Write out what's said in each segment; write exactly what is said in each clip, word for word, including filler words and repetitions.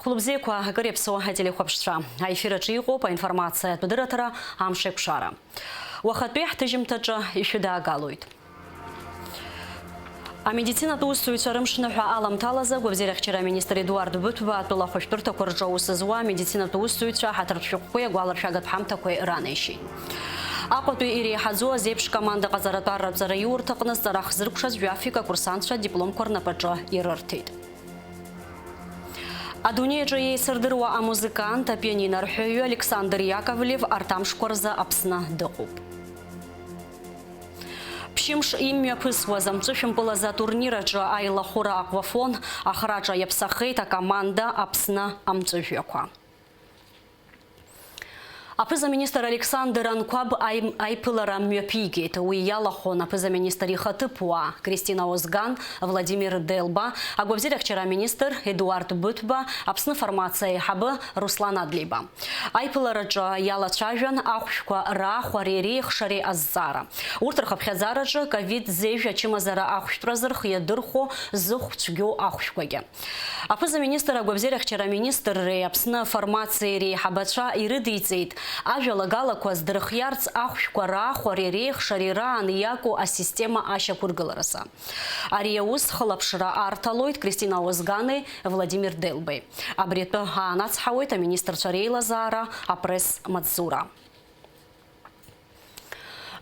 Хәылбзиақәа, акыр иаԥсоу ателехәаԥшцәа. Аефир аҿы иҟоуп аинформациатә дырраҭара «Амш еиқәшара». Уахатәи ҳҭыжьымҭаҿы ишәыдаагалоит. Амедицинатә усзуҩцәа рымшныҳәа аламҭалазы агәабзиарахьчара аминистр Едуард Быҭәба атәыла ахәышәтәырҭақәа рҿы аус зуа амедицинатә усзуҩцәа аҳаҭыртә шәҟәқәеи агәаларшәагатә ҳамҭақәеи ранеишьеит. Аҟәатәи иреиҳаӡоу азеиԥш команда ҟаҵаратәарратә ҵараиурҭаҟны зҵара хзыркәшаз жәафҩык акурсантцәа дипломқәа рнапаҿы ирырҭеит. Адунеи аҿы еицырдыруа амузыкант, апианино арҳәаҩы Александр Иаковлев арҭ амшқәа рзы Аԥсны дыҟоуп. Ԥшьымш имҩаԥысуаз амҵәышәымпылазы атурнир аҿы аилахәыра аквафлон ахраҿа иаԥсахеит акоманда Аԥсны амҵәыжәҩақәа. Аԥыза-министр Александр Анқәаб аим-, аиԥылара мҩаԥигеит. Уи иалахәын аԥыза-министр ихаҭыԥуаа Кристина Озган, Владимир Делба, агәабзиарахьчара аминистр Едуард Быҭәба, Аԥсны афармациа аиҳабы Руслан Адлеиба. Аиԥылараҿы иалацәажәан ахәшәқәа раахәареи реихшареи азҵаара. Урҭ рхыԥхьаӡараҿы ковид зежә ачымазара ахәшәтәразы рхы иадырхәо зыхә цәгьоу ахәшәқәагьы. Аԥыза-министр агәабзиарахьчара аминистрреи Аԥсны афармациеи реиҳабацәа ирыдиҵеит, ажәалагалақәа здырхиарц ахәшәқәа раахәареи реихшареи раан иаку асистема ашьақәыргыларазы. Ари аус хылаԥшра арҭалоит Кристина Озгани Владимир Делбеи. Абри атәы аанацҳауеит аминистрцәа реилазаара апресс-маҵзура.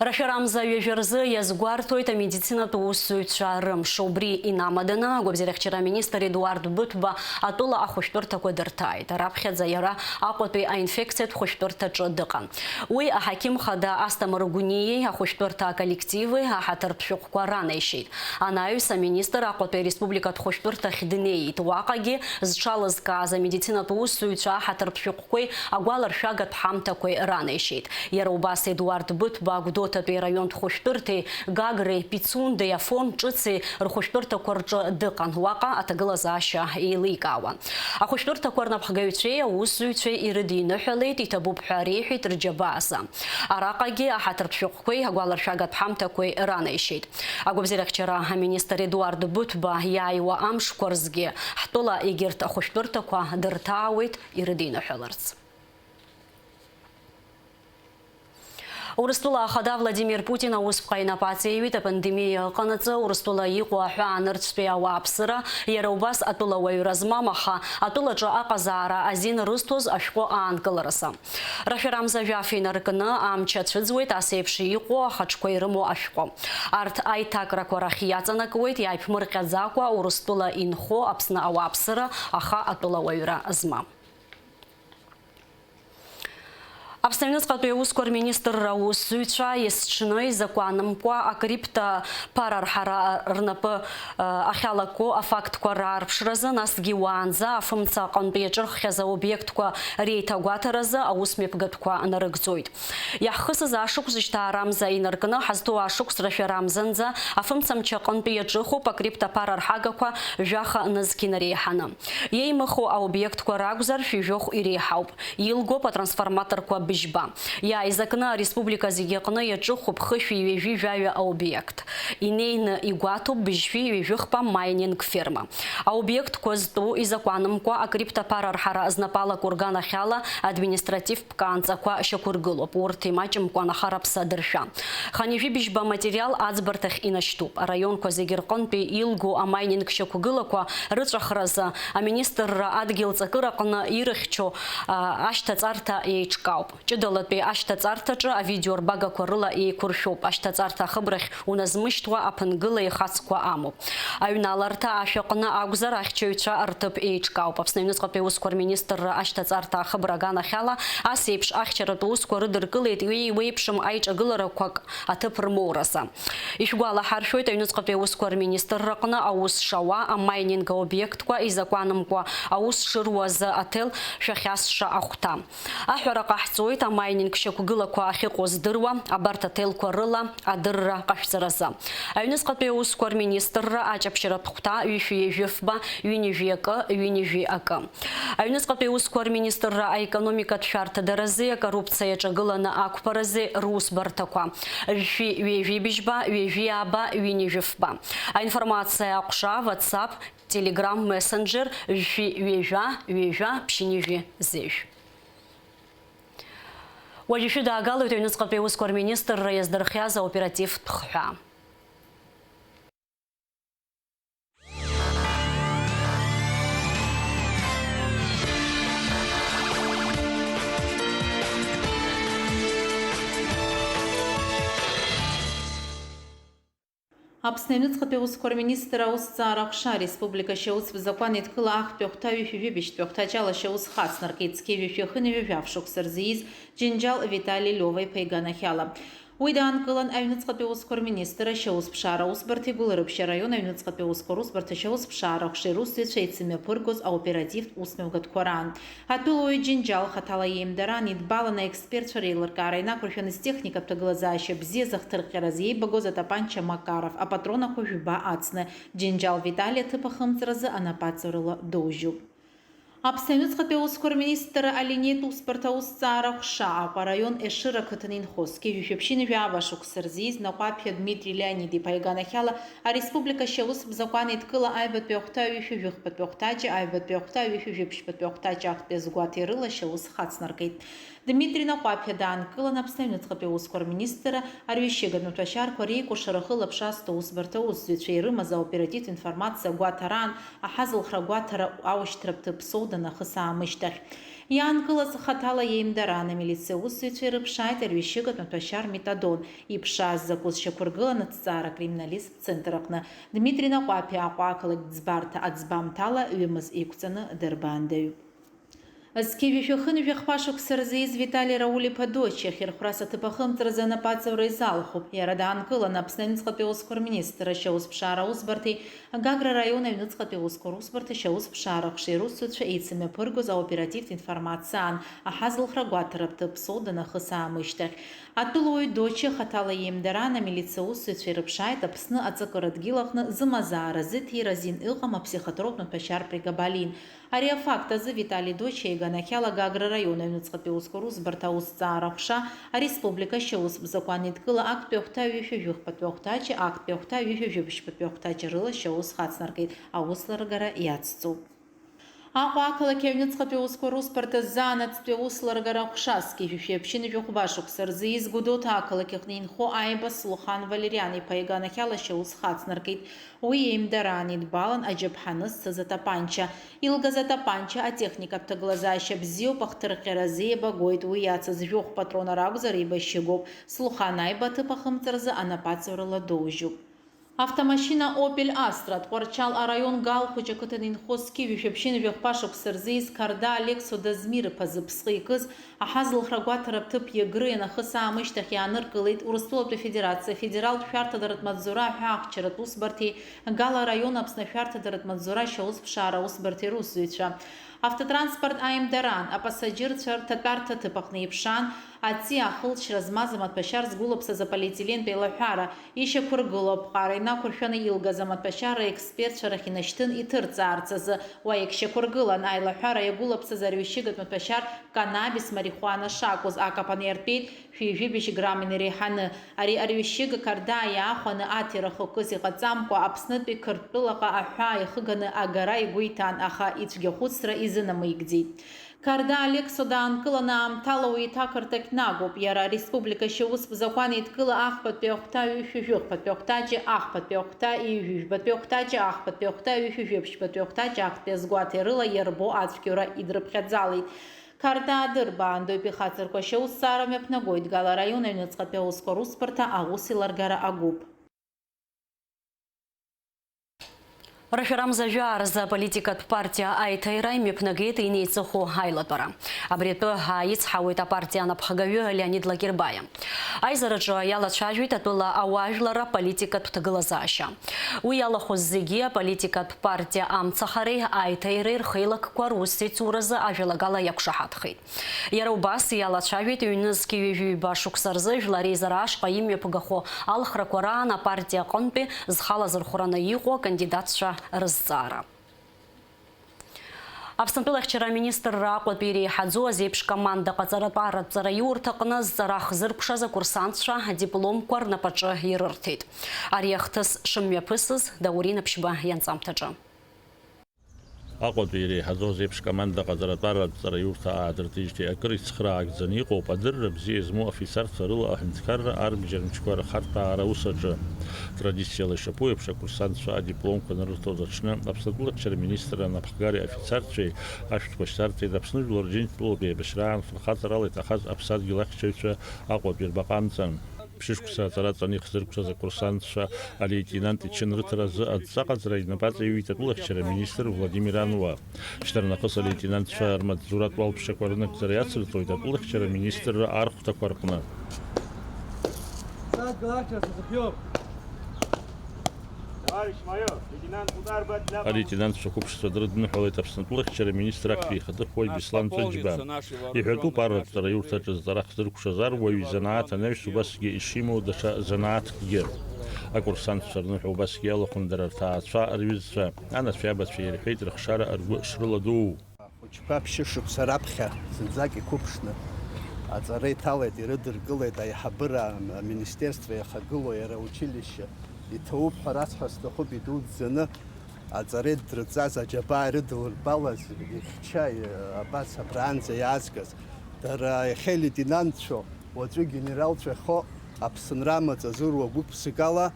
Рашәарамза ҩажәа рзы иазгәарҭоит амедицинатә усзуҩцәа рымш. Убри инамаданы агәабзиарахьчара аминистр Едуард Быҭәба атәыла ахәышәтәырҭақәа дырҭааит. Раԥхьаӡа иара Аҟәатәи аинфекциатә хәышәтәырҭаҿы дыҟан. Уи аҳақьым хада Асҭамыр Гәниеи ахәышәтәырҭа аколлективи аҳаҭыртә шәҟәқәа ранеишьеит. Анаҩс аминистр Аҟәатәи ареспубликатә хәышәтәырҭахь днеит. Уаҟагьы зҽалызкааз амедицинатә усзуҩцәа аҳаҭыртә шәҟәқәеи агәаларшәагатә ҳамҭақәеи ранеишьеит. Иара убас Едуард Быҭәба Гәдоуҭатәи араионтә хәышәтәырҭеи, Гагреи, Пицундеи, Афон, Ҿыци рхәышәтәырҭақәа рҿы дыҟан, уаҟа аҭагылазаашьа еиликаауан. Ахәышәтәырҭақәа рнапхгаҩцәеи аусзуҩцәеи ирыдиныҳәалеит, иҭабуп ҳәа реиҳәеит рџьабаазы. Араҟагьы аҳаҭыртә шәҟәқәеи агәаларшәагатә ҳамҭақәеи ранеишьеит. Агәабзиарахьчара аминистр Едуард Быҭәба иааиуа амшқәа рзгьы ҳтәыла егьырҭ ахәышәтәырҭақәа дырҭаауеит ирыдиныҳәаларц. Урыстәыла ахада Владимир Путин аусԥҟа инапы аҵеиҩит апандемиа ыҟанаҵы Урыстәыла иҟоу аҳәаанырцәтәи ауааԥсыра, иара убас атәылауаҩра змам, аха атәылаҿы аҟазаара азин рызҭоз ашәҟәы аанкыларазы. Рашәарамза жәаф инаркны, амч ацәыӡуеит, ас еиԥш иҟоу ахаҿқәа ирымоу ашәҟәы. Арҭ аиҭакрақәа рахь иаҵанакуеит, иааиԥмырҟьаӡакәа Урыстәыла инхо Аԥсны ауааԥсыра, аха атәылауаҩра змам. Аԥсны аҩныҵҟатәи аусқәа рминистрра аусзуҩцәа есҽны изакәанымкәа акрипто ԥарарҳара рнапы, э, ахьалаку афактқәа раарԥшразы, насгьы уаанӡа афымца аҟынтә иаҿырххьаз аобиектқәа реиҭагәаҭаразы аусмҩаԥгатәқәа нарыгӡоит. Иаҳхысыз ашықәс жьҭаарамза инаркны, ҳазҭоу ашықәс рашәарамзанӡа афымцамч аҟынтә иаҿыхуп акрипто ԥарарҳагақәа жәаха нызқь инареиҳаны. Иеимыху аобиектқәа ракәзар, шәи жәохә иреиҳауп. Илгоуп атрансформаторқәа быжьба. Иааизакны ареспублика зегьы аҟны иаҿыхуп хышәи ҩажәи жәаҩа аобиект. Инеины игәаҭоуп быжьшәи ҩажәихԥа майнинг ферма. Аобиектқәа зтәу изакәанымкәа акрипто ԥарарҳара знапы алаку рганахьала административтә ԥкаанҵақәа шьақәыргылоуп. Урҭ имаҷымкәан ахараԥса дыршәа. Хынҩажәи быжьба аматериал аӡбарҭахь инашьҭуп. Араионқәа зегьы рҟынтәи илгоу амайнинг шьақәгылақәа рыҵәахразы аминистрра адгьыл ҵакыраҟны ирыхьчо, а, ашьҭаҵарҭа еиҿкаауп. Ҷыдалатәи ашьҭаҵарҭаҿы авидеорбагақәа рыла еиқәыршәоуп. Ашьҭаҵарҭа ахыбрахь уназмышьҭуа аԥынгыла ихацқәа амоуп. Аҩналарҭа ашә аҟны акәзар, ахьчаҩцәа рҭыԥ еиҿкаауп. Аԥсны аҩныҵҟатәи аусқәа рминистрра ашьҭаҵарҭа ахыбра аганахьала ас еиԥш ахьчаратә усқәа рыдыркылеит уи еиуеиԥшым аиҿагыларақәак аҭыԥ рмоуразы. Ишәгәалаҳаршәоит, аҩныҵҟатәи аусқәа рминистрраҟны аус шауа, амайнинг аобиектқәа изакәанымкәа аус шыруазы аҭел шәахьасша ахәҭа. Аҳәара ҟаҳҵоит, амайнинг шьақәгылақәа ахьыҟоу здыруа, абарҭ аҭелқәа рыла адырра ҟашәҵаразы. Аҩныҵҟатәи аусқәа рминистрра аҷаԥшьаратә хәҭа ҩышәи ҩажәи фба, ҩынҩажәи акы, ҩынҩажәи акы. Аҩныҵҟатәи аусқәа рминистрра аекономикатә шәарҭадаразы, акоррупциа иаҿагыланы ақәԥаразы русбарҭақәа. Жәшәи ҩажәи быжьба, ҩажәи ааба, ҩынҩажәи фба. Аинформациа аҟәша, WhatsApp, Telegram Messenger жәшәи ҩажәа, ҩажәа, ԥшьынҩажәи зежә. Уажәы шәыдаагалоит аҩныҵҟатәи аусқәа рминистрра иаздырхиаз аоперативтә хҳәаа. Аԥсны аҩныҵҟатәи аусқәа рминистр аусҭҵаара аҟәша ареспублика ашьаустә закәан еидкыла ахԥатәи ахәҭа ҩышәи жәибжьтәи ахәҭаҷ ала ашьаус хацнаркит, зқьи жәшәи хынҩажәи жәаф шықәса рзы ииз Џьынџьал Витали Лиова иԥа иганахьала. Уи даанкылан аҩныҵҟатәи аусқәа рминистр ашьаусԥшаара аусбарҭеи Гәылрыԥшь араион аҩныҵҟатәи аусқәа русбарҭа ашьаусԥшаара аҟәшеи русзуҩцәа еицымҩаԥыргоз аоперативтә усмҩаԥгатәқәа раан. Атәылауаҩ Џьынџьал хаҭала иеимдараан идбаланы аекспертцәа реилыркаара инақәыршәаны зтехникатә ҭагылазаашьа бзиа зыхҭырҟьараз иеибагоз атапанча Макаров апатронақәа жәба ацны, Џьынџьал Витали аҭыԥ ахымҵразы анапаҵаҩрала доужьуп. Аԥсны аҩныҵҟатәи аусқәа рминистр алинеитә усбарҭа аусҭҵаара аҟәша Аҟәа араион Ешыра ақыҭан инхо зқьи жәшәи ԥшьынҩажәи жәаба шықәса рзы ииз Наҟәаԥиа Дмитри Леонид-иԥа иганахьала ареспублика ашьаустә закәан еидкыла аҩбатәи ахәҭа ҩышәи жәахатәи ахәҭаҷи, аҩбатәи ахәҭа ҩышәи жәибжьтәи ахәҭаҷи ахьтәи азгәаҭеи рыла ашьаус хацнаркит. Дмитри Наҟәаԥиа даанкылан Аԥсны аҩныҵҟатәи аусқәа рминистрра арҩашьыгатә маҭәашьарқәа реикәыршара ахылаԥшра азҭо аусбарҭа аусзуҩцәа ирымаз аоперативтә информациа агәаҭараан аҳазылхра агәаҭара аушьҭраптә ԥсоу данахыс аамышьҭахь. Иаанкылаз хаҭала иеимдараан амилициа аусзуҩцәа ирыԥшааит арҩашьыгатә маҭәашьар метадон иԥшааз закәыз шьақәыргыланы аҭҵаара акриминалисттә центр аҟны. Дмитри Наҟәаԥиа Аҟәа ақалақь ӡбарҭа аӡбамҭала ҩымыз еиқәҵаны дырбаандаҩуп. Зқьи жәшәи хынҩажәи хԥа шықәса рзы ииз Витали Рауль-иԥа Дочиа ахьырхәрас аҭыԥ ахымҵразы анапаҵаҩра изалхуп. Иара даанкылан Аԥсны аҩныҵҟатәи аусқәа рминистр ашьаусԥшаара аусбарҭеи Гагра араион аҩныҵҟатәи аусқәа русбарҭа ашьаусԥшаара аҟәшеи русзуҩцәа еицымҩаԥыргоз аоперативтә информациа аан аҳазылхра агәаҭараптә ԥсоу данахыс аамышьҭахь. Атәылауаҩ Дочиа хаҭала иеимдараан амилициа аусзуҩцәа ирыԥшааит Аԥсны аҵакыра дгьыл аҟны зымазаара зыҭира азин ыҟам аԥсихотроптә маҭәашьар прегабалин. Ари афакт азы Витали Дочиа иганахьала Гагра араион аҩныҵҟатәи аусқәа русбарҭа аусҭҵаара аҟәша ареспублика ашьаустә закәан еидкыла актәи ахәҭа ҩышәи жәахатәи ахәҭаҷи, актәи ахәҭа ҩышәи жәибжьтәи ахәҭаҷи рыла ашьаус хацнаркит аус ларгара иацҵоуп. Аҟәа ақалақь аҩныҵҟатәи аусқәа русбарҭа заанаҵтәи аус ларгара аҟәша зқьи жәшәи ԥшьынҩажәи хәба шықәса рзы ииз Гәдоуҭа ақалақь аҟны инхо Аиба Слухан Валериан-иԥа иганахьала ашьаус хацнаркит. Уи иеимдараан идбалан аџьаԥҳаны зцыз атапанча. Илгаз атапанча атехникатә ҭагылазаашьа бзиоуп, ахҭырҟьаразы еибагоит, уи иацыз жәохә патрона ракәзар еибашьыгоуп. Слухан Аиба аҭыԥ ахымҵразы анапаҵаҩрала доужьуп. Автомашьына Opel Astra Тҟәарчал араион Галхәыҷ ақыҭан инхо зқьи жәшәи ԥшьынҩажәи хәба шықәса рзы ииз Қарда Алексо Дазмир-иԥа зыԥсҟы икыз аҳазылхра агәаҭара аҭыԥ иагры ианахыс аамышьҭахь иааныркылеит Урыстәылатәи Афедерациа афедералтә шәарҭадаратә маҵзура аҳәаахьчаратә усбарҭеи Гала араион Аԥсны ашәарҭадаратә маҵзура ашьаусԥшаара аусбарҭеи русзуҩцәа. Автотранспорт аимдараан апассаџьырцәа рҭатәарҭа аҭыԥ аҟны иԥшаан, аҵиаа ахылҵшьҭра змаз амаҭәашьар згәылаԥсаз аполиетилентә еилаҳәара, ишьақәыргылоу аԥҟара инақәыршәаны илгаз амаҭәашьар аекспертцәа рахь инашьҭын иҭырҵаарц азы, уа иагьшьақәыргылан, аилаҳәара иагәылаԥсаз арҩашьыгатә маҭәашьар каннабис, марихуана шакәыз, акапан иартәеит шәи жәибжь грамм инареиҳаны. Ари арҩашьыга Қарда иаахәаны аҭира хықәкыс иҟаҵамкәа, Аԥснытәи Қырҭтәылаҟа аҳәаа ихыганы агара игәы иҭан, аха ицәгьахәыцра изынамыгӡеит. Қарда Алексо даанкыланы аамҭала уи иҭакырҭахь днагоуп. Иара ареспублика ашьаустә закәан еидкыла ахԥатәи ахәҭа ҩышәи жәахатәи ахәҭаҷи, ахԥатәи ахәҭа ҩажәи жәбатәи ахәҭаҷи, ахԥатәи ахәҭа ҩышәи жәибжьтәи ахәҭаҷи актәи азгәаҭеи рыла иарбоу ацәгьоура идрыԥхьаӡалеит. Қарда адырбаан, доуп ихаҵаркуа ашьаусҭҵаара мҩаԥнагоит Гала араион аҩныҵҟатәи аусқәа русбарҭа аус еилыргара агәыԥ. Рашәарамза жәаа рзы аполитикатә партиа аиҭаира имҩаԥнагеит инеиҵыху аилатәара. Абри атәы ҳаицҳауеит апартиа анапхгаҩы Леонид Лакербаиа. Аизараҿы иалацәажәеит атәыла ауаажәларра политикатә ҭагылазаашьа. Уи иалахәыз зегьы аполитикатә партиа амцахареи аиҭаиреи рхеилакқәа русеицуразы ажәалагала иақәшаҳаҭхеит. Иара убас иалацәажәеит ҩнызқь ҩажәи ҩба шықәса рзы Жәлар Реизара ашҟа имҩаԥгахо алхрақәа раан апартиа аҟынтәи зхала зырхәраны иҟоу акандидатцәа рызҵаара. Аԥснытәыла ахьчара аминистрра Аҟәатәи иреиҳаӡоу азеиԥш команда ҟаҵаратә арратә ҵараиурҭаҟны зҵара ахзыркәшаз акурсантцәа адипломқәа рнапаҿы ирырҭеит. Ари ахҭыс шымҩаԥысыз Даур Инаԥшьба ианҵамҭаҿы. Аҟәатәи иреиҳаӡоу азеиԥш команда ҟаҵаратәара адҵараиурҭа аадыртижьҭеи акыр ицхраагӡаны иҟоуп адырра бзиа змоу афицарцәа рыла аҳәынҭқарра арбџьар мчқәа рхарҭәаара аус аҿы. Традициала ишаԥу еиԥш, акурсантцәа адипломқәа анырҭоз аҽны Аԥсны атәылахьчара министрра анапхгареи афицарцәеи ашәҭқәа шьҭарҵеит Аԥсны жәлар Џьынџьтәылатәи еибашьраан фырхаҵарала иҭахаз аԥсадгьыл ахьчаҩцәа Аҟәатәи рбаҟа амҵан. Ԥшьышықәса аҵара ҵаны ихзыркәшаз акурсантцәа алеитенант ичын рыҭара азы адҵаҟаҵара инапаҵаиҩит атәылахьчара министр Владимир Ануа. Шьҭарнахыс алеитенантцәа рмаҵзуратә уалԥшьақәа рынагӡара иацырҵоит атәылахьчара министрра архәҭақәа рҟны. Алеитенантцәа қәыԥшцәа дрыдныҳәалеит Аԥсны атәылахьчара министр актәи ихаҭыԥуаҩ Беслан Ҵәыџьба. Иҳәатәуп, арратә ҵараиурҭаҿы зҵара хзыркәшаз аруаҩ изанааҭ анаҩс убасгьы ишимоу даҽа занааҭкгьы. Акурсантцәа рныҳәа убасгьы иалахәын дара рҭаацәа, рҩызцәа, анацәеи абацәеи ирҳәеит рыхшара ргәы шрыладуу. Ахәыҷқәа ԥшьышықәса раԥхьа зынӡак иқәыԥшны аҵара иҭалеит, ирыдыркылеит аиҳабыра, аминистерство иахагылоу иара аучилишьче. Иҭоуп ҳәа расҳәар сҭахуп, идуӡӡаны аҵара идырҵаз аџьабаа ирыдылырбалаз ихьча, абас абраанӡа иаазгаз. Дара иахьа леитенантцәоу, уаҵәы генералцәа иахьоу, Аԥсынра амаҵ азыруа гәык-ԥсыкала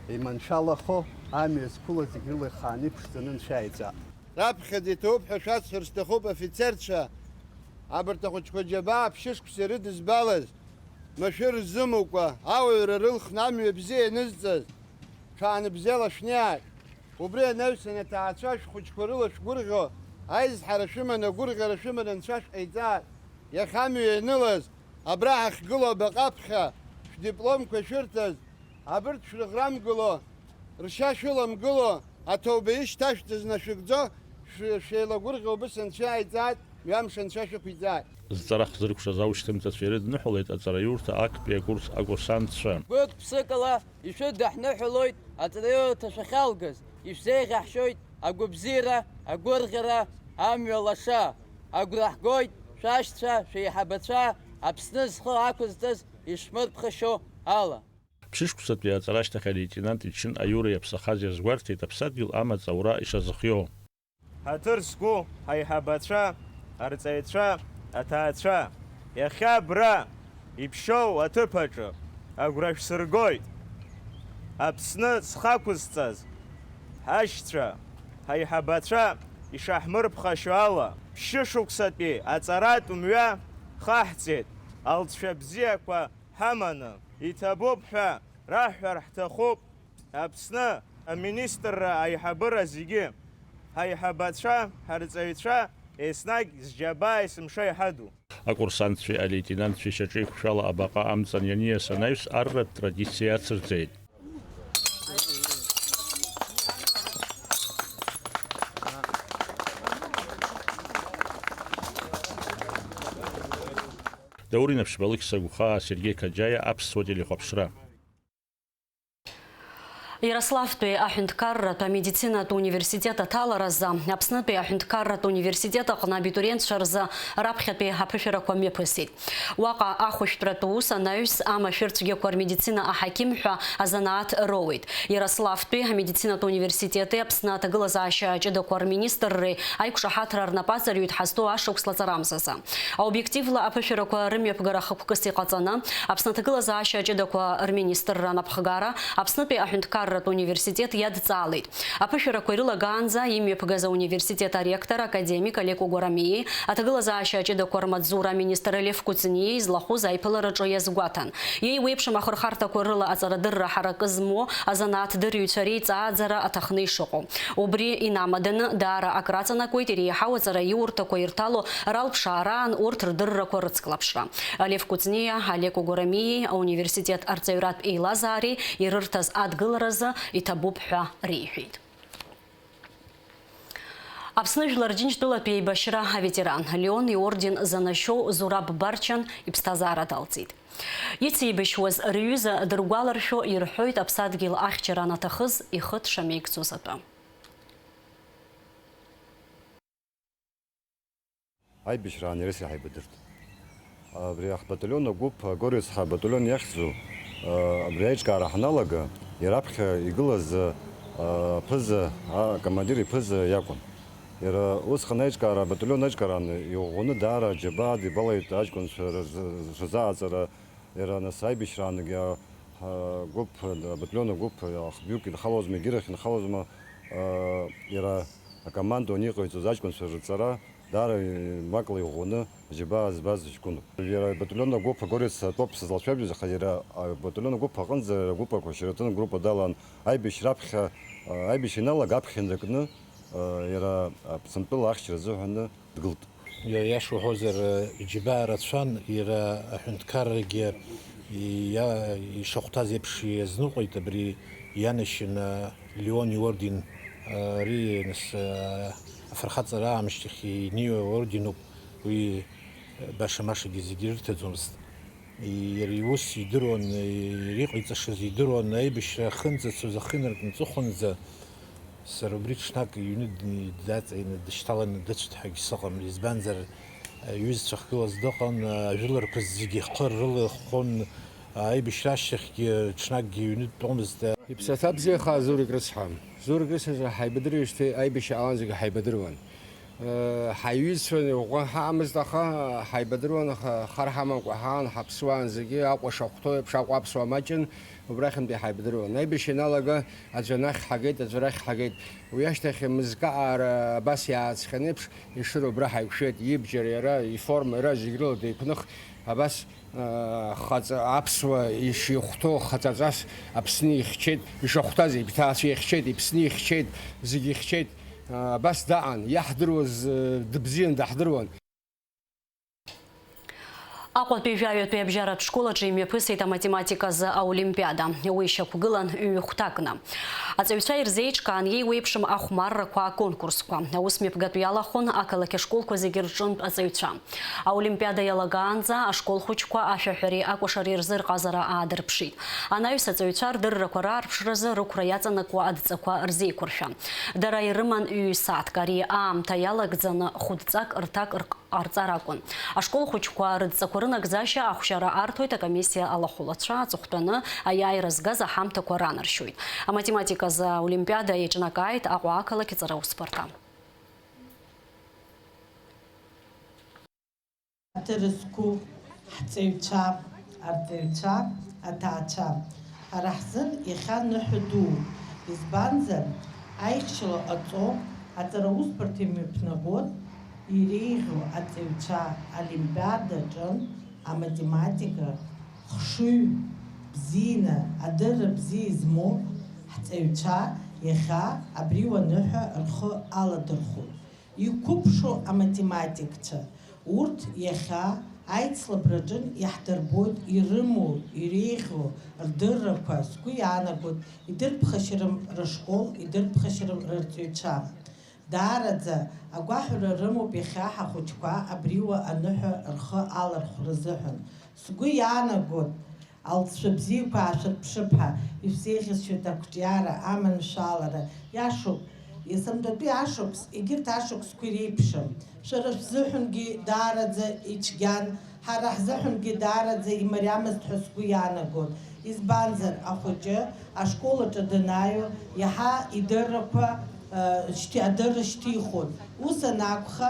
иманшәалахо, амҩа зқәылаз зегь рыла ихааны иԥшӡаны анцәа иааиҵап. Раԥхьаӡа иҭоуп ҳәа шәасҳәар сҭахуп, афицерцәа, абарҭ ахәыҷқәа џьабаа ԥшьышықәса ирыдызбалаз, машәыр рзымукәа, ауаҩра рылхны амҩа бзиа ианызҵаз, шәаанбзиала шәнеааит. Убри анаҩсан аҭаацәа шәхәыҷқәа рыла шәгәырӷьо, аизҳара шәыманы, агәырӷьара шәыманы анцәа шәҟаиҵааит. Иахьа амҩа ианылаз, абра ҳахьгылоу абаҟа аԥхьа шәдипломқәа шәырҭаз, абырҭ шәрыӷрамгыло, ршьа шәыламгыло, аҭоуба ишьҭашәҵаз нашәыгӡо, шәе-, шәеилагәырӷьо убыс анцәа иааиҵааит, мҩамш анцәа шәықәиҵааит. Зҵара хзыркәшаз аушьҭымҭацәа ирыдныҳәалеит аҵараиурҭа актәи акурс акурсантцәа. Гәык-ԥсыкала ишәыдаҳныҳәалоит аҵараиурҭа шәахьалгаз, ишәзеиӷьаҳшьоит агәабзиара, агәырӷьара, амҩа лаша. Агәра ҳгоит шәашьцәа, шәеиҳабацәа, Аԥсны зхы ақәызҵаз ишмырԥхашьо ала. Ԥшьышықәсатәи аҵара ашьҭахь алеитенант ичын аиура иаԥсахаз иазгәарҭеит аԥсадгьыл амаҵ аура ишазыхиоу. Ҳаҭыр зқәу ҳаиҳабацәа, арҵаҩцәа, аҭаацәа, иахьа абра иԥшьоу аҭыԥ аҿы агәра шәсыргоит. Аԥсны зхы ақәызҵаз ҳашьцәа, ҳаиҳабацәа ишаҳмырԥхашьо ала, ԥшьышықәсатәи аҵаратә мҩа хаҳҵеит, алҵшәа бзиақәа ҳаманы, иҭабуп ҳәа раҳҳәар ҳҭахуп. Аԥсны аминистрра аиҳабыра зегьы, ҳаиҳабацәа, ҳарҵаҩцәа еснагь зџьабаа есымша иҳаду. Акурсантцәеи алеитенантцәеи шьаҿеиқәшәала абаҟа амҵан ианиас анаҩс арратә традициа иацырҵеит. Даур Инаԥшьба, Алықьса Гәхаа, Сергеи Каџьаиа, Аԥсуа телехәаԥшра. Иарославтәи аҳәынҭқарратә амедицинатә университет аҭаларазы Аԥснытәи аҳәынҭқарратә университет аҟны абитуриентцәа рзы раԥхьатәи аԥышәарақәа мҩаԥысит. Уаҟа ахәышәтәратә ус анаҩс амашәыр цәгьақәа рмедицина аҳақьым ҳәа азанааҭ роуеит. Иарославтәи амедицинатә университети Аԥсны аҭагылазаашьа ҷыдақәа рминистрреи аиқәшаҳаҭра рнапы аҵарҩит ҳазҭоу ашықәс лаҵарамзазы. Аобиективла аԥышәарақәа рымҩаԥгара хықәкыс иҟаҵаны, Аԥсны аҭагылазаашьа ҷыдақәа рминистрра анапхгара Аԥснытәи аҳәынҭқарратә университет иадҵаалеит. Аԥышәарақәа ирылагаанӡа имҩаԥгаз ауниверситет аректор академик Олег Угурамиеи аҭагылазаашьа ҷыдақәа рмаҵзура аминистр Лев Кәыҵниеи излахәыз аиԥылараҿы иазгәаҭан. Еиуеиԥшым ахырхарҭақәа рыла аҵарадырра ҳаракы змоу азанааҭдырҩцәа реиҵааӡара аҭахны ишыҟоу. Убри инамаданы, даара акраҵанакуеит иреиҳау аҵараиурҭақәа ирҭало ралԥшаараан урҭ рдыррақәа рыцклаԥшра. Лев Кәыҵниа, Олег Угурамиеи ауниверситет арҵаҩратә еилазаареи ирырҭаз адгыларазы иҭабуп ҳәа реиҳәеит. Аԥсны Жәлар Џьынџьтәылатәи еибашьра аветеран, Леон иорден занашьоу Зураб Барчан иԥсҭазаара далҵит. Ицеибашьуаз рҩыза дыргәаларшәо ирҳәоит аԥсадгьыл ахьчара анаҭахыз ихы дшамеигӡоз атәы. Аибашьраан иара сара ҳаибадырт. Абри ҳбаталион агәыԥ, агәырҩацәа ҳбаталион иахьӡу, а, абри аиҿкаара ҳаналага, иара аԥхьа игылаз, а, аԥыза, акомандир иԥыза иакәын. Иара усҟан аиҿкаара, абаталион аиҿкаараан иӷәӷәаны даара аџьабаа дибалеит аҷкәынцәа рзы-, рзааӡара. Иара нас аибашьраангьы, а, агәыԥ, абаталион агәыԥ, а, хбҩык инхалозма, егьирахь инхалозма, а, иара акомандование иҟаиҵоз аҷкәынцәа рҵара даара, э, макла иӷәӷәаны аџьабаа збаз ҷкәыноуп. Иара абаталион агәыԥ Горец атәоуп сызлацәажәоз, аха иара абаталион агәыԥ аҟынӡа агәыԥ ақәашьаратәын, агруппа далан аибашьра аԥхьа, а, аибашьра иналага аԥхьа инаркны, а, иара Аԥсынтәыла ахьчара азыҳәаны дгылт. Иа-, иаша уҳәозар, иџьабаа рацәан, иара аҳәынҭқаррагьы иа-, ишахәҭаз еиԥш иазныҟәеит, абри ианашьан Леон иорден, ари, нас, афырхаҵара аамышьҭахь инеиуа орденуп, уи баша-машагьы зегьы ирыҭаӡомызт. Иара иус идыруан, иара иҟаиҵашаз идыруан, аибашьра ахьынӡацоз, ахьынаркны аҵыхәанӡа сара убри ҽнак иҩны дни-, даҵаины дышьҭаланы дыцәт ҳәагьы сыҟам, избанзар, иҩызцәа ахьгылаз дыҟан, ажәыларқәа зегьы ихы рылахәын, аибашьра ашьҭахьгьы ҽнакгьы иҩны дтәомызт. Иԥсаҭа бзиахааит, Зурик рыцҳа. Зурик рыцҳа ҳаибадырижьҭеи аибашьра аалан зегьы ҳаибадыруан. Ҳаиҩызцәа ӷәӷәа ҳаамызт, аха ҳаибадыруан, аха хар ҳамамкәа ҳаан, ҳаԥсуаан зегьы Аҟәа шахәҭоу еиԥш Аҟәа аԥсуаа маҷын, убрахьынтәи ҳаибадыруан. Аибашьра ианалага аӡәы анахь ҳагеит, аӡәы арахь ҳагеит. Уи ашьҭахь мызкы аара абас иааҵхьан еиԥш, Ешыра убра ҳаиқәшәеит, ибџьар иара, иформа иара зегь рыла деиқәных, абас, аа, хаҵа-, аԥсуа ишихәҭоу хаҵаҵас Аԥсны ихьчеит, ишахәҭаз иҭаацәа ихьчеит, Иԥсны ихьчеит, зегь ихьчеит, аа, абас даҟан, иаҳдыруаз, э, дыбзиан даҳдыруан. Аҟәатәи жәаҩатәи абжьаратә школ аҿы имҩаԥысит аматематиказы аолимпиада. Уи шьақәгылан ҩ-хәҭакны. Аҵаҩцәа ирзеиҿкаан иеиуеиԥшым ахәмаррақәа, аконкурсқәа. Аус мҩаԥгатә иалахәын ақалақь ашколқәа зегьы рҿынтә аҵаҩцәа. Аолимпиада иалагаанӡа ашкол хәыҷқәа ашәаҳәареи акәашареи рзы рҟазара аадырԥшит. Анаҩс аҵаҩцәа рдыррақәа раарԥшразы рықәра иаҵанакуа адҵақәа рзеиқәыршәан. Дара ирыман ҩ-сааҭк. Ари аамҭа иалагӡаны хәыдҵак рҭак рк-, ҟарҵар акәын. Ашкол хәыҷқәа рыдҵақәа рынагӡашьа ахәшьара арҭоит акомиссиа алахәылацәа, аҵыхәтәаны аиааира згаз аҳамҭақәа ранаршьоит. Аматематиказы аолимпиада еиҿнакааит Аҟәа ақалақь аҵараусбарҭа. Аҭыр зқәу ҳҵаҩцәа, арҵаҩцәа, аҭаацәа, ҳара ҳзын иахьа ныҳәа дууп, избанзар, аихшьала ҟаҵо, аҵараусбарҭа имҩаԥнагоит, иреиӷьу аҵаҩцәа олимпиадаҿы аматематика хшыҩ бзианы, адырра бзиа измоу ҳҵаҩцәа иахьа абри уаныҳәа рхы аладырхәуеит. Иқәыԥшу аматематикцәа, урҭ иахьа аицлабраҿы иаҳдырбоит ирымоу, иреиӷьу рдыррақәа, сгәы иаанагоит, идырԥхашьарым рышкол, идырԥхашьарым рырҵаҩцәа. Даараӡа агәаҳәара рымоуп иахьа ҳахәыҷқәа абри уа аныҳәа рхы алархәра рзыҳәан. Сгәы иаанагоит, алҵшәа бзиақәа аашәырԥшып ҳәа ишәзеиӷьасшьоит ақәҿиара, аманшәалара. Иашоуп, иасымдатәи ашықәс, егьырҭ ашықәсқәа иреиԥшым. Шәара шәзыҳәангьы даараӡа ицәгьан, ҳара ҳзыҳәангьы даараӡа имариамызт ҳәа сгәы иаанагоит. Избанзар, ахәыҷы ашкол аҿы данааиуа, иаҳа идыррақәа, э, шьҭи-, адырра шьҭихуан. Ус анакәха,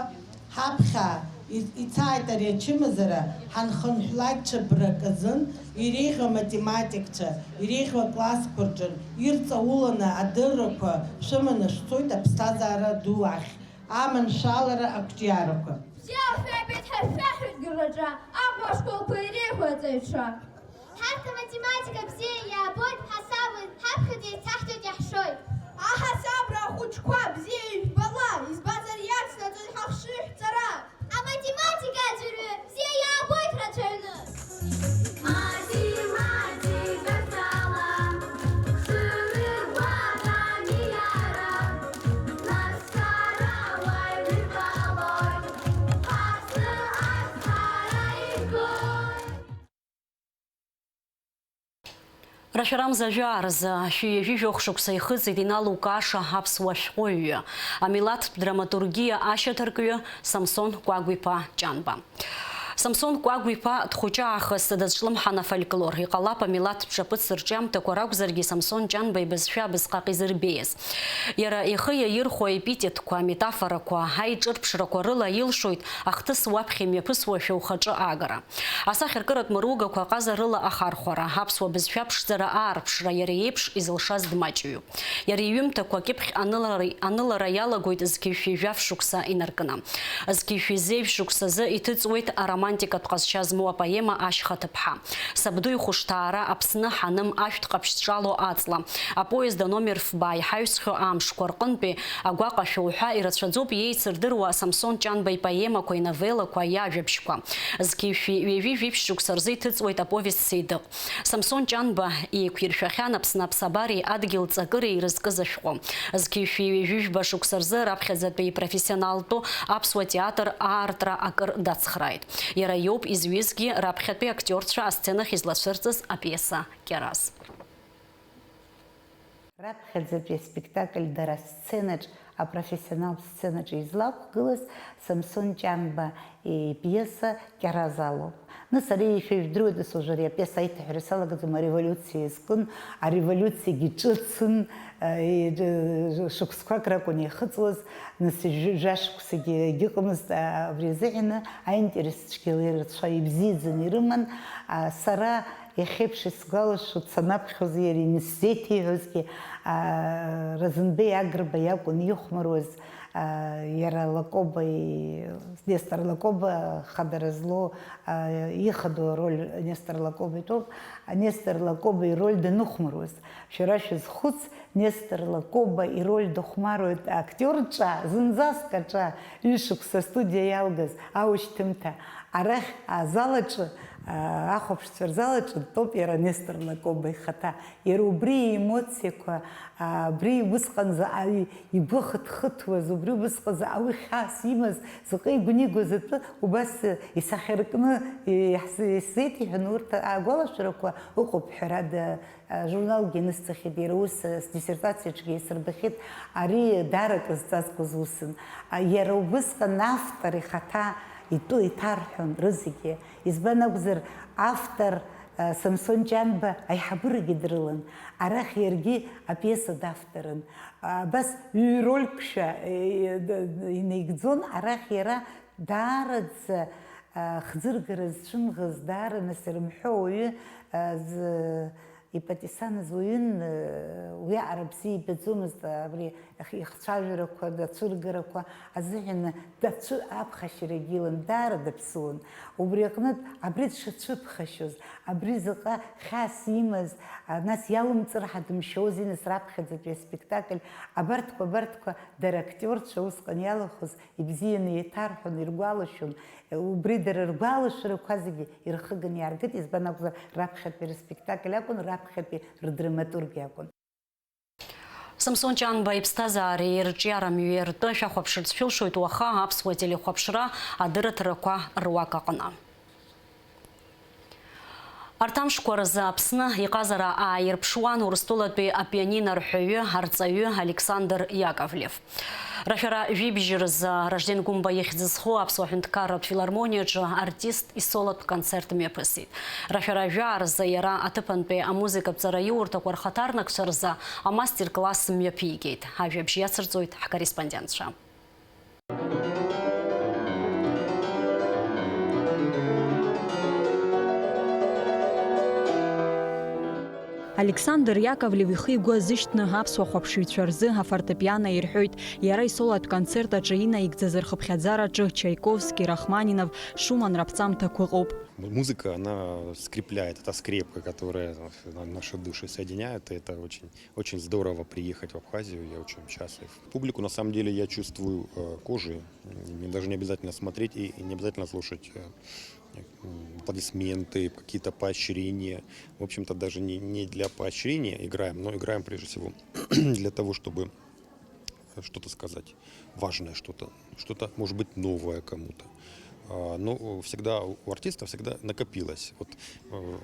ҳаԥхьа и-, ицааит ари ачымазара, ҳанхынҳәлак ҽа брак азын, иреиӷьу аматематикцәа, иреиӷьу аклассқәа рҿы ирҵауланы адыррақәа шәыманы шәцоит аԥсҭазаара ду ахь. Аманшәалара, ақәҿиарақәа. Бзиа шәеибеит ҳәа шәшәаҳәоит Гыраҿа, Аҟәа ашколқәа иреиӷьу аҵаҩцәа. Ҳарҭ аматематика бзиа иаабоит, ҳасаб ҳаԥхьаӡа еицаҳҵоит, иаҳшоит. Аҳасабра ахәыҷқәа бзиа ижәбала, избанзар иацнаҵоит ҳахшыҩ ҳҵара. Аматематика аӡәырҩы бзиа иаабоит рацәаҩны. Математикаҵала хшыҩргәаҭами иара, нас сара уаҩ ҟалоит, ҳаԥсы ацҳара игоит. Рашәарамза жәаа рзы шәи ҩажәи жәохә шықәса ихыҵит иналукааша аԥсуа шәҟәыҩҩы, амилаҭтә драматургиа ашьаҭаркҩы Самсон Кәагә-иԥа Ҷанба. Самсон Кәагә-иԥа дхәыҷы аахыс дазҿлымҳан афольклор. Иҟалап амилаҭтә ҿаԥыц рҿиамҭақәа ракәзаргьы Самсон Ҷанба ибызшәа абысҟак изырбеиаз. Иара ихы иаирхәо аепитетқәа, аметафорақәа, аиҿырԥшрақәа рыла илшоит ахҭыс уаԥхьа имҩаԥысуашәа ухаҿы аагара. Асахьаркыратә мыругақәа ҟазарыла ахархәара, аԥсуа бызшәа ԥшӡара аарԥшра иара иеиԥш изылшаз дмаҷҩуп. Иара иҩымҭақәа акьыԥхь анылара, анылара иалагоит зқьи жәшәи жәаф шықәса инаркны. Зқьи жәшәи зеижә шықәсазы иҭыҵуеит аромантикатә ҟазшьа змоу апоема Ашьха ҭыԥҳа, Сабду ихәышҭаара, Аԥсны ҳаным, Ашәҭ ҟаԥшь зҿало аҵла, Апоезд аномер фба, Иҳаҩсхьоу амшқәа рҟынтәи агәаҟашәа уҳәа ирацәаӡоуп иеицырдыруа Самсон Ҷанба ипоемақәа, иновеллақәа, иажәабжьқәа. Зқьи жәшәи ҩажәи жәиԥшь шықәса рзы иҭыҵуеит аповест Сеидыҟ. Самсон Ҷанба еиқәиршәахьан Аԥсны аԥсабареи адгьыл ҵакыреи ирызкыз ашәҟәы. Зқьи жәшәи ҩажәи жәба шықәса рзы раԥхьаӡатәи ипрофессионалтәу аԥсуа театр аартра акыр дацхрааит. Иара иоуп изҩызгьы раԥхьатәи актиорцәа асценахь излацәырҵыз апиеса Кьараз. Раԥхьаӡатәи аспектакль дара асценаҿ, апрофессионалтә сценаҿ излақәгылаз Самсон Ҷанба ипиеса Кьараз алоуп. Нас ари ишәа ижәдыруеит, ус уажәы ари апиеса аиҭаҳәара салагаӡом, ареволиуциа иазкын, ареволиуциагьы ҿыцын, э, шықәсқәак ракәын иахыҵуаз, нас жәа-, жәашықәсагьы егьыҟамызт, а, абри азыҳәаны аинтерес цәгьала ирацәа ибзиаӡаны ирыман, а, сара Иахьеиԥш исгәалашәоит, санаԥхьоз иара инысзеиҭеиҳәозгьы, аа, Разанбеи Агрба иакәын ихәмаруаз, аа, иара Лакоба и-, Нестор Лакоба хадара злоу, аа, ихадоу ароль Нестор Лакоба итәоуп. Нестор Лакоба ироль даныхәмаруаз. Шәара шәазхәыц, Нестор Лакоба ироль дыхәмаруеит актиор ҿа, зынӡаск аҿа, ҩышықәса астудиа иалгаз аушьҭымҭа. Арахь азал аҿы, аа, ахәаԥшцәа рзал аҿы дтәоуп иара Нестор Лакоба ихаҭа. Иара убри иемоциақәа, аа, абри усҟан заҟаҩ игәы хыҭхыҭуаз, убри усҟан заҟа уи хьаас имаз, заҟа игәнигоз атәы убас исахьаркны иаҳз-, исзеиҭеиҳәан, урҭ агәалашәарақәа ыҟоуп, ҳәарада, журналгьы анысҵахьеит, иара ус, сдиссертациаҿгьы исырбахьеит, ари даара акрызҵазкуаз усын. Иара убысҟан автор ихаҭа итәы иҭарҳәон рызегьы. Избан акәзар, автор, Самсон Ҷанба аиҳабырагьы дрылан, арахь иаргьы апиеса давторын. Абас ҩ-рольқәшәа инаигӡон, арахь иара даараӡа хӡыргара зцәымӷыз, даара нас ирымҳәо ауаҩы, з-, Ипатисаныз уаҩын, уиаҟара бзиа ибаӡомызт, абри ихцәажәарақәа, ацәыргарақәа азыҳәан дацәы-, аԥхашьарагьы илан, даара даԥсуан. Убри аҟнытә, абри дшацәыԥхашьоз, абри заҟа хьаас имаз, а, нас иалымҵыр ҳадымшьози, нас раԥхьаӡатәи аспектакль, абарҭқәа, абарҭқәа дара актиорцәа усҟан иалахәыз ибзианы еиҭарҳәон, иргәалашәон. Убри дара ргәалашәарақәа зегьы ирхыганы иааргеит, избан акәзар, раԥхьатәи рыспектакль акәын, раԥхьатәи рдраматургиа акәын. Самсон Ҷанба иԥсҭазаареи рҿиара мҩеи ртәы шәахәаԥшырц шәылшоит уаха аԥсуа телехәаԥшра адырраҭарақәа руак аҟны. Арҭ амшқәа рзы Аԥсны иҟазара ааирԥшуан Урыстәылатәи апианино рҳәаҩы, арҵаҩы Александр Иаковлев. Рашәара жәибжь рзы Ражден Гәымба ихьӡ зху Аԥсуа ҳәынҭқарратә филармониаҿы артист исолотә концерт мҩаԥысит. Рашәара жәаа рзы иара аҭыԥантәи амузыкатә ҵараиурҭақәа рхаҭарнакцәа рзы амастер-класс мҩаԥигеит. Ажәабжь иацырҵоит ҳкорреспондентцәа. Александр Иаковлев ихы-игәы азышьҭны аԥсуа хәаԥшыҩцәа рзы афортепиано ирҳәоит. Иара исолотә концерт аҿы инаигӡаз рхыԥхьаӡараҿы Чаиковски, Рахманинов, Шуман раԥҵамҭақәа ыҟоуп. Музыка, она скрепляет, это скрепка, которая на-, наши души соединяет, и это очень, очень здорово приехать в Абхазию, я очень счастлив. Публику, на самом деле, я чувствую, э, кожей. Мне даже не обязательно смотреть и, и не обязательно слушать, э, м, аплодисменты, какие-то поощрения. В общем-то, даже не, не для поощрения играем, но играем прежде всего для того, чтобы что-то сказать, важное что-то, что-то, может быть, новое кому-то. А, но всегда у артиста всегда накопилось. Вот, э,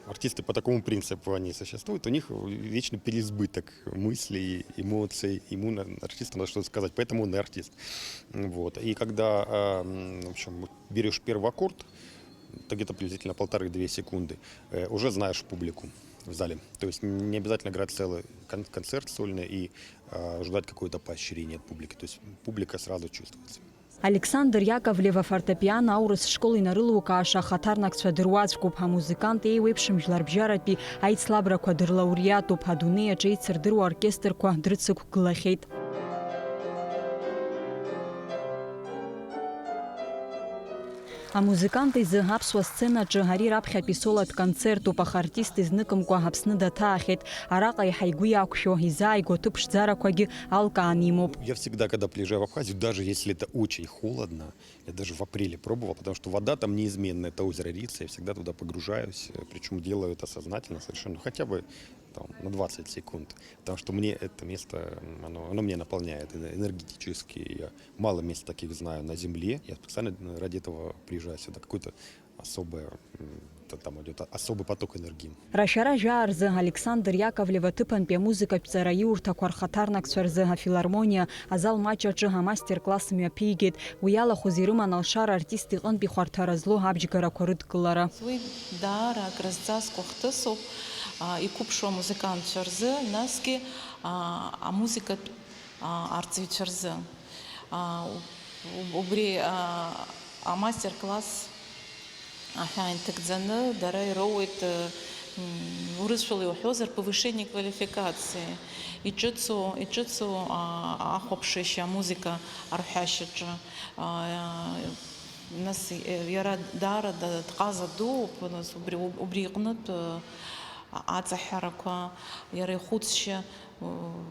артисты по такому принципу, они существуют, у них вечно переизбыток мыслей, эмоций, ему на-, артисту надо что-то сказать, поэтому он и артист. Вот. И когда, а, м, в общем, берёшь первый аккорд, Это где-то приблизительно полторы-две секунды. Э, уже знаешь публику в зале. То есть не обязательно играть целый кон- концерт сольный и э, ждать какое-то поощрение от публики. То есть публика сразу чувствуется. Александр Иаковлев афортепиано аурыс школ инарылукааша ахаҭарнакцәа дыруаӡәкуп. Амузыкант еиуеиԥшым жәларбжьаратәи аицлабрақәа дырлауреатуп, адунеи аҿы еицырдыруа оркестрқәа дрыцықәгылахьеит. Амузыкант изы аԥсуа сценаҿы ари раԥхьатәи солатә концертуп, аха артист изныкымкәа Аԥсны даҭаахьеит. Араҟа еиҳа игәы иақәшәо, изааигәоу аҭыԥ ԥшӡарақәагьы алкааны имоуп. Я всегда, когда приезжаю в Абхазию, даже если это очень холодно, я даже в апреле пробовал, потому что вода там неизменная, это озеро Рица, я всегда туда погружаюсь, э, причём делаю это сознательно совершенно, ну, хотя бы там на двадцать секунд, потому что мне это место, м, оно, оно меня наполняет эне- энергетически, я мало мест таких знаю на земле, я специально ради этого приезжаю сюда, какой-то особое, м, т- там идёт особый поток энергии. Рашәара жәаа рзы Александр Иаковлев аҭыԥантәи амузыкатә ҵараиурҭақәа рхаҭарнакцәа рзы афилармониа азал маҷ аҿы амастер-класс мҩаԥигеит. Уи иалахәыз ирыман алшара артист иҟынтә ихәарҭара злоу абџьгарақәа рыдкылара. Уи даара акрызҵазкуа хҭысуп, а, иқәыԥшу амузыкантцәа рзы, насгьы, а, амузыкатә, а, арҵаҩцәа рзы. А, уб-, убри, а, амастер-класс аҳәаа инҭагӡаны дара ироуеит, э, м, урысшәала иуҳәозар, повышение квалификации. Иҿыцу, иҿыцу, а, ахәаԥшышьа амузыка арҳәашьаҿы. А, нас, э, иара даара да-, дҟаза дууп, нас убри, убри иҟнытә, э, аҵаҳәарақәа, иара ихәыцшьа, а,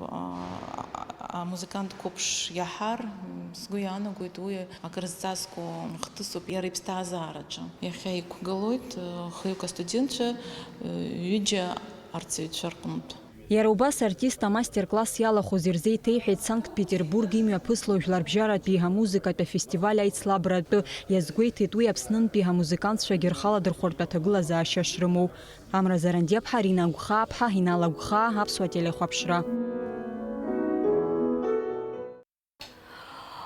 а, амузыкант қәыԥш иаҳар, м, сгәы иаанагоит, уи акрызҵазкуа хҭысуп иара иԥсҭазаараҿы. Иахьа иқәгылоит, э, хҩык астудентцәа, э, ҩыџьа арҵаҩцәа рҟынтә. Иара убас артист амастер-класс иалахәыз ирзеиҭеиҳәеит Санкт-Петербург имҩаԥысло жәларбжьаратәи амузыкатә афестиваль аицлабра атәы. Иазгәеиҭеит уи Аԥснынтәи амузыкантцәагьы рхаладырхәратә аҭагылазаашьа шрымоу. Амра Зарандиаԥҳа, Арина Агәхааԥҳа, Инал Агәхаа, Аԥсуа телехәаԥшра.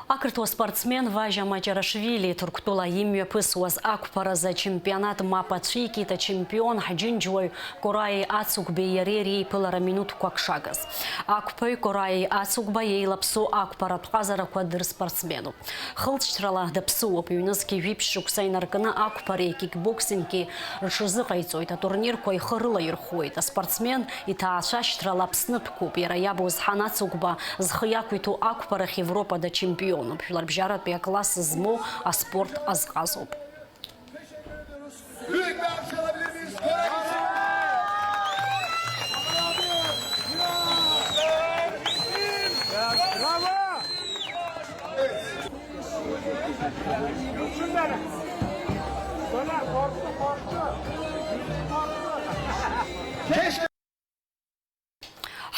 Ақырҭуа спортсмен Важьа Маҷарашвили Ҭырқәтәыла имҩаԥысуаз ақәԥаразы ачемпионат мап ацәикит ачемпион ҳџьынџьуаҩ Кораи Ацугбеи иареи реиԥылара минуҭқәак шагыз. Ақәԥаҩ Кораи Ацугба иеилаԥсоу ақәԥаратә ҟазарақәа дырспортсменуп. Хылҵшьҭрала даԥсыуоуп, ҩнызқьи жәиԥшь шықәса инаркны ақәԥареи кикбоксинги рҽазыҟаиҵоит, атурнирқәа ихы рылаирхәуеит. Аспортсмен иҭаацәашьҭрала Аԥсны дқәуп, иара иаб Озҳан Ацугба зхы иақәиҭу ақәԥарахь Европа дачемпионуп, жәларбжьаратәи акласс змоу аспорт азҟазоуп.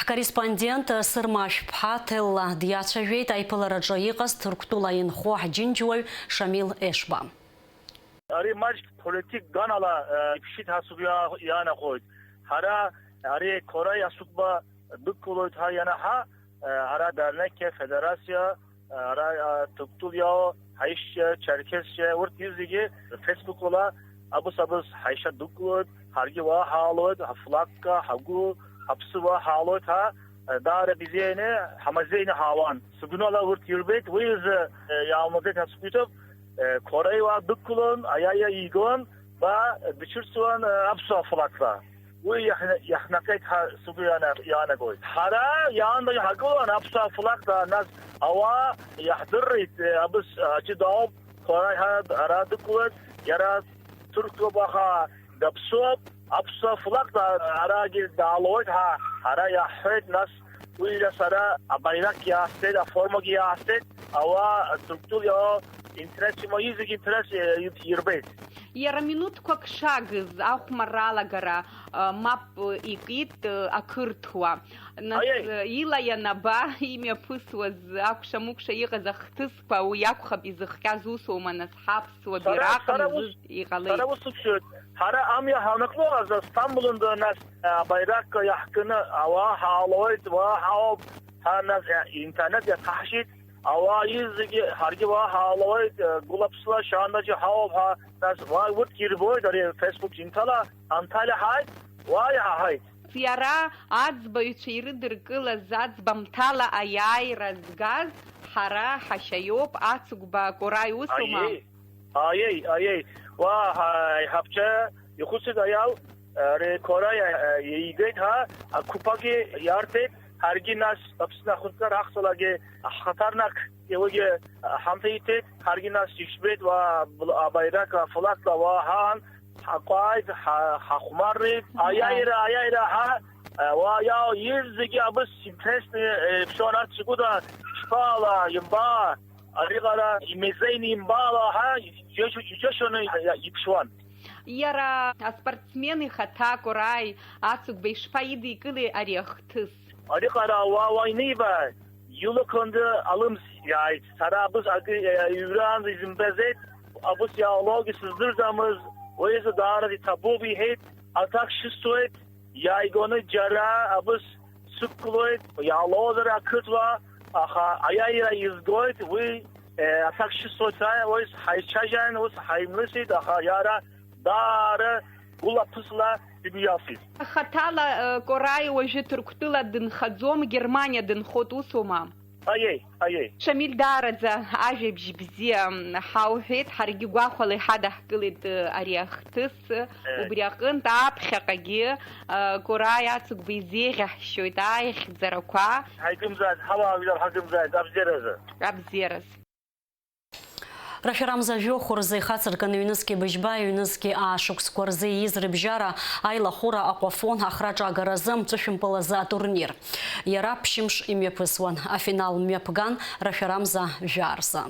Ҳкорреспондент Сырма Ашәԥҳа Ҭелла диацәажәеит аиԥылараҿы иҟаз Ҭырқәтәыла инхо ҳџьынџьуаҩ Шамил Ешба. Ари маҷк политик ганала, э, иԥшит ҳәа сгәы иа-, иаанахоит. Ҳара ари Кораи Ацугба дықәлоит ҳәа ианаҳа, э, ҳара Дарнеқьиа федерациа, э, ара, э, Ҭырқәтәыла иоуа ҳаишьцәа, Черкесцәа, урҭ зегьы Facebook-ла абыс-абыс ҳаишьа дықәлоит, ҳаргьы уа ҳаалоит, ҳафлагка, ҳагәы, ҳаԥсыуа ҳаалоит ҳәа, э, даара бзианы, ҳамазеины ҳаауан. Сыгәнала урҭ ирбеит, уи изы, э, иаалмаӡеит ҳәа сгәы иҭоуп. Э, Кораи уа дықәлон, аиааира игон, ба дцәырҵуан, э, аԥсуа флагла. Уи иаҳна-, иаҳнахеит ҳәа сгәы иаана-, иаанагоит. Ҳара иаанда иҳагылан аԥсуа флагла, нас ауаа иаҳдыррит, э, абыс, э, аҷыда ауп, Кораи ҳа-, ара дықәлоит, иара ҭырқәтәоуп, аха даԥсуоуп, аԥсуа флагла арагьы даалоит ҳәа ҳара иаҳҳәеит, нас уи ҩа сара абаирак иаасҵеит, аформагьы иаасҵеит, ауаа Ҭырқәтәыла иоуа интерес имоу зегьы интерес, э, ирбеит. Иара минуҭқәак шагыз ахәмарра алагара, э, мап икит, э, ақырҭуа. Нас, Аиеи. э, ила ианаба, имҩаԥысуаз акәша-мыкәша иҟаз ахҭысқәа, уи акәхап изыхҟьаз усума, нас ҳаԥсуа Сара, бираҟны сара ус, изыз иҟалеит. сара ус уԥшьоит. Ҳара амҩа ҳанаклоз Асҭамбулында, нас, э, абаирак иаҳкны ауаа ҳаалоит, уа ҳаауп, ҳа, нас, э, интернет иаҭаҳшьит, Ауаа изегьы ҳаргьы уа ҳаалауеит, гәылаԥсла шьаандаџьа ҳауп ҳәа, нас уа урҭгьы ирбоит ари Facebook инҭала, Анҭалиа ҳааит, уа иаҳаҳаит. Иара аӡбаҩцәа ирыдыркылаз аӡбамҭала аиааира згаз ҳара ҳашьа иоуп, Ацыгәба Кораи, усума? Аиеи, аиеи, аиеи. Уа, ҳа-, ҳаиҳабцәа ихәыцит аиал, ари Кораи, а, иигеит ҳәа, ақәԥагьы иарҭеит, ҳаргьы нас Аԥсны ахәынҭқар ҳахьцалакгьы ҳхаҭарнак уигьы ҳамҭа иҭеит, ҳаргьы нас ишбеит, уа, бл-, абаирак, афлаг, уа, ҳаан, ҳаҟәааит, ҳа-, ҳахәмарит. Аиааира, аиааира, ҳа, уа, иао, ир зегьы абыс интересный, э, ԥшьон арҭ сгәыда, шԥаала, имба, ари ҟара, имезеины имбаала, ҳа, иџьашьо-, иџьашьоны иԥшуан. Иара аспортсмен ихаҭа Кораи Ацыгәба ишԥаидикыли ари ахҭыс? Ари ҟара, уа, уа иниба, Иулакгьы алымс иааит. Сара абыс акы, э, иҩраанӡа изымбазеит, абыс иаалогьы сыздырӡамыз, уи изы даара иҭабуп иҳәеит, аҭак шысҭоит, иааигәаны џьара абыс сықәлоит, иаалозар ақыҭла, аха аиааира изгоит, уи, э, аҭак шысҭоит, ҳәа уи ҳаицәажәан, ус ҳаимлысит, аха иара даара гәылаԥысла имҩасит. Хаҭала, э, Кораи уажәы Ҭырқәтәыла дынхаӡом, Германиа дынхоит, усума? Аиеи, аиеи. Шамиль, даараӡа ажәабжь бзиа ҳауҳәеит, ҳаргьы гәахәала иҳадаҳкылеит, э, ари ахҭыс. Э. Убри аҟынтә аԥхьаҟагьы, э, Кораи Ацыгәба изеиӷьаҳшьоит аихьӡарақәа. Ҳаигымзааит, ҳауаажәлар ҳагымзааит, абзиаразы. Абзиаразы. Рашәарамза жәохә рзы ихацыркын ҩнызқьи быжьба, ҩнызқьи аашықәсқәа рзы ииз рыбжьара аилахәыра Аҟәафон ахраҿагаразы амҵәышәымпыл азы атурнир. Иара ԥшьымш имҩаԥысуан. Афинал мҩаԥган рашәарамза жәаа рзы.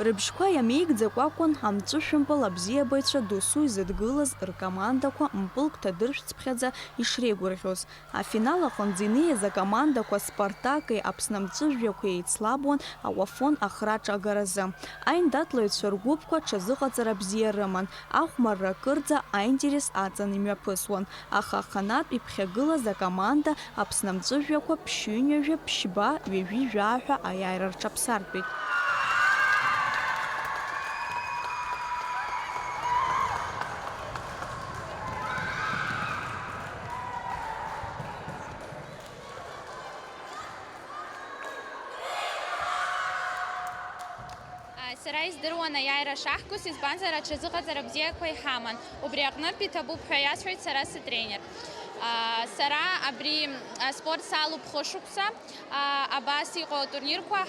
Рыбжьқәа иамеигӡакәа акәын амҵәышәымпыл абзиабаҩцәа досу изыдгылаз ркомандақәа мпылк ҭадыршәцыԥхьаӡа ишреигәырӷьоз. Афинал аҟынӡа инеиз акомандақәа Спартаки Аԥсны амҵәыжәҩақәеи еицлабуан Аҟәафон ахраҿа агаразы. Аиндаҭлаҩцәа ргәыԥқәа ҽазыҟаҵара бзиа рыман, ахәмарра кырӡа аинтерес аҵан имҩаԥысуан, аха аханатә иԥхьагылаз акоманда Аԥсны амҵәыжәҩақәа ԥшьынҩажәа ԥшьба ҩажәи жәаа ҳәа аиааира рҽаԥсартәит. Сара издыруан аиааира шаҳгоз, избанзар, аҽазыҟаҵара бзиақәа иҳаман. Убри аҟнытә иҭабуп ҳәа иасҳәоит сара сытренер. Сара абри аспорт салоуп хышықәса. Абас иҟоу атурнирқәа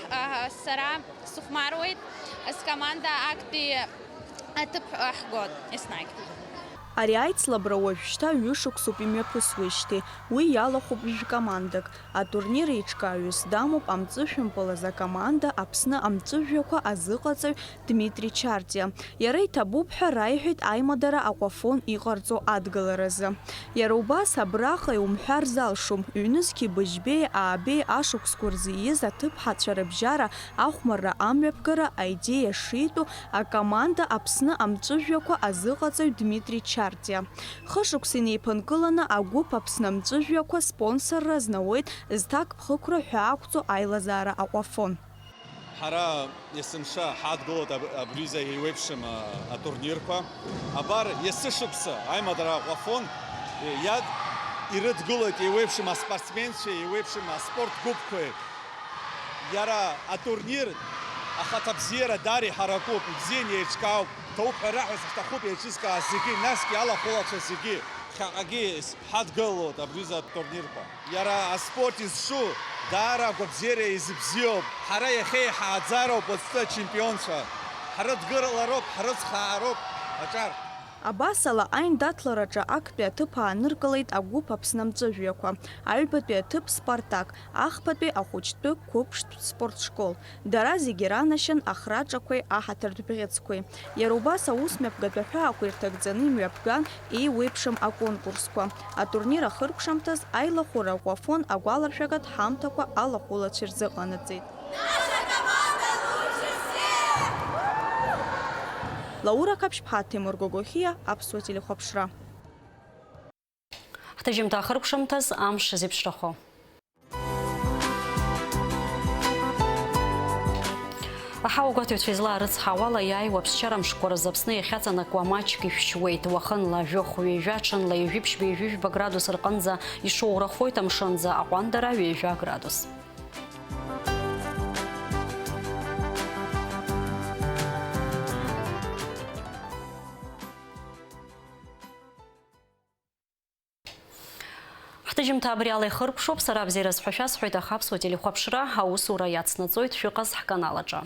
сара сыхәмаруеит, скоманда актәи аҭыԥ ҳгоит еснагь. Ари аицлабра уажәшьҭа ҩышықәсоуп имҩаԥысуеижьҭеи, уи иалахәуп жәкомандак. Атурнир еиҿкааҩыс дамоуп амҵәышәымпыл азы акоманда Аԥсны амҵәыжәҩақәа азыҟаҵаҩ Дмитри Чартиа. Иара иҭабуп ҳәа раиҳәеит аимадара Аҟәафон иҟарҵо адгыларазы. Иара убас абраҟа иумҳәар залшом, ҩнызқьи быжьбеи аабеи ашықәсқәа рзы ииз аҭыԥҳацәа рыбжьара ахәмарра амҩаԥгара аидеиа шитәу акоманда Аԥсны амҵәыжәҩақәа азыҟаҵаҩ Дмитри Чартиа. Хышықәса инеиԥынкыланы агәыԥ Аԥсны амҵәыжәҩақәа спонсорра азнауеит зҭакԥхықәра ҳәа ақәҵоу аилазаара Аҟәафон. Ҳара есымша ҳадгылоит аб-, абри еиуеиԥшым, а, атурнирқәа. Абар, есышықәса аимадара Аҟәафон иад-, ирыдгылоит еиуеиԥшым аспортсменцәеи еиуеиԥшым аспорт гәыԥқәеи. Иара атурнир ахаҭабзиара даара иҳаракуп, ибзианы еиҿкаауп, ҭоуп ҳәа раҳәа сышҭахуп еиҿызкааз зегьы, насгьы алахәылацәа зегьы, ԥхьаҟагьы ҳадгылоит абри аҩыза атурнирқәа. Иара аспорт изҿу даара агәабзиара изыбзиоуп. Ҳара иахьа иҳааӡароуп уаҵәтәи ачемпионцәа. Ҳрыдгылароуп, ҳрыцхаароуп аҿар. Абасала, аиндаҭлараҿы актәи аҭыԥ ааныркылеит агәыԥ Аԥсны амҵәыжәҩақәа, аҩбатәи аҭыԥ Спартак, ахԥатәи ахәыҷтәы қәыԥштә спортшкол. Дара зегьы ранашьан ахраҿақәеи аҳаҭыртә бӷьыцқәеи. Иара убас аусмҩаԥгатә аҳәаақәа ирҭагӡаны имҩаԥган еиуеиԥшым аконкурсқәа. Атурнир ахыркәшамҭаз аилахәыра Аҟәафон агәаларшәагатә ҳамҭақәа алахәылацәа ирзыҟанаҵеит. Лаура Қаԥшьԥҳа, Ҭемыр Гогохиа, Аԥсуа телехәаԥшра. Ҳҭыжьымҭа ахыркәшамҭаз амш зеиԥшрахо. Аҳауагәаҭаҩцәа излаарыцҳауала, иааиуа аԥсшьара мшқәа рзы Аԥсны иахьаҵанакуа маҷк ишәшьуеит. Уахынла жәохә ҩажәа, ҽынла ҩажәи ԥшьба, ҩажәи жәба градус рҟынӡа ишоурахоит, амшынӡы аҟәандара ҩажәа градус. Ҳҭыжьымҭа абри ала ихыркәшоуп, сара абзиара сҳәа шәасҳәоит, аха Аԥсуа телехәаԥшра аусура иацнаҵоит, шәыҟаз ҳканал аҿы.